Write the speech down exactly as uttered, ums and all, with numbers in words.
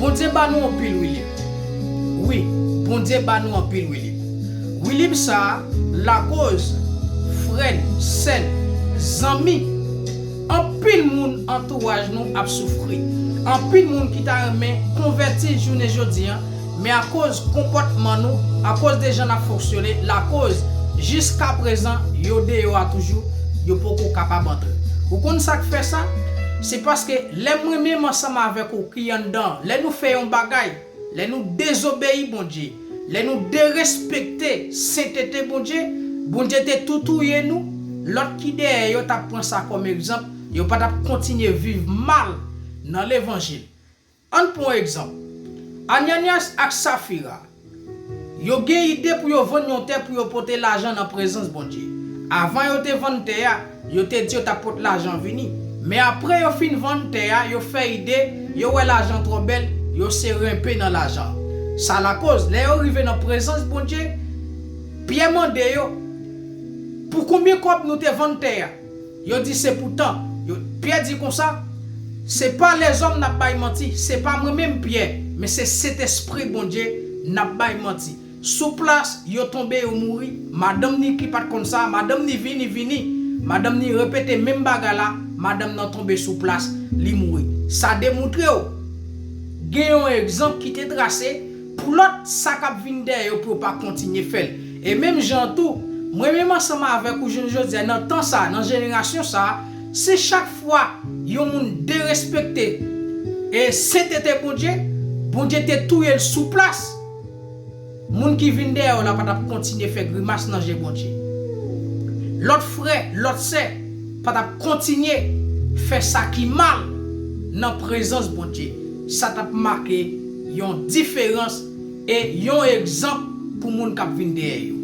Bondye ba nou anpil wi lib. Wi, Bondye ba nou anpil wi lib. Wi lib sa a lakoz frè n, sè n, zanmi, anpil moun antouraj nou ap soufri. Anpil moun ki ta renmen konvèti jounen jodi a, men akoz konpòtman nou, akoz de jan n ap fonksyone, lakoz jiskaprezan yo deyò a toujou, yo poko kapab antre. Ou konn sa k fè sa? Se paske lè mwen menm ansanm avèk ou ki anndan, lè nou fè yon bagay, lè nou dezobeyi Bondye, lè nou derespekte sentete Bondye, Bondye te tou touye nou, lòt ki dèyè yo t ap pran sa kòm egzanp, yo pa t ap kontinye viv mal nan levanjil. Ann pran yon egzanp. Ananyas ak Safira, yo gen ide pou yo vann yon tè pou yo pote lajan nan prezans Bondye. Avan yo te vann tè a, yo te di yo t ap pot lajan vini. Men apre yo fin vann tè a, yo fè ide, yo wè lajan twò bèl, yo se renpe nan lajan. Sa lakoz, lè yo rive nan prezans Bondye, Pyè mande yo, pou konbyen kòb nou te vann tè a? Yo di se pou tan. Yo, Pyè di konsa, se pa lèzòm n ap bay manti, se pa mwen menm Pyè, men se Sentespri Bondye n ap bay manti. Sou plas, yo tonbe, yo mouri. Madanm ni ki pa t konn sa, madanm ni vini, vini. Madanm ni repete menm bagay la, madanm nan tonbe sou plas, li mouri. Sa demontre w, gen yon egzanp ki te trase pou lòt sa k ap vin dèyè yo pou yo pa kontinye fè l. E menm jan an tou, mwen menm ansanm avèk ou jounen jodi a, nan tan sa, nan jenerasyon sa, si chak fwa yon moun derespekte e sentete Bondye, Bondye te touye l sou plas, moun ki vin dèyè w la pa t ap kontinye fè grimas nan je Bondye. Lòt frè, lòt sè pa t ap kontinye fè sa ki mal nan prezans Bondye. Sa t ap make yon diferans e yon egzanp pou moun k ap vin dèyè yo.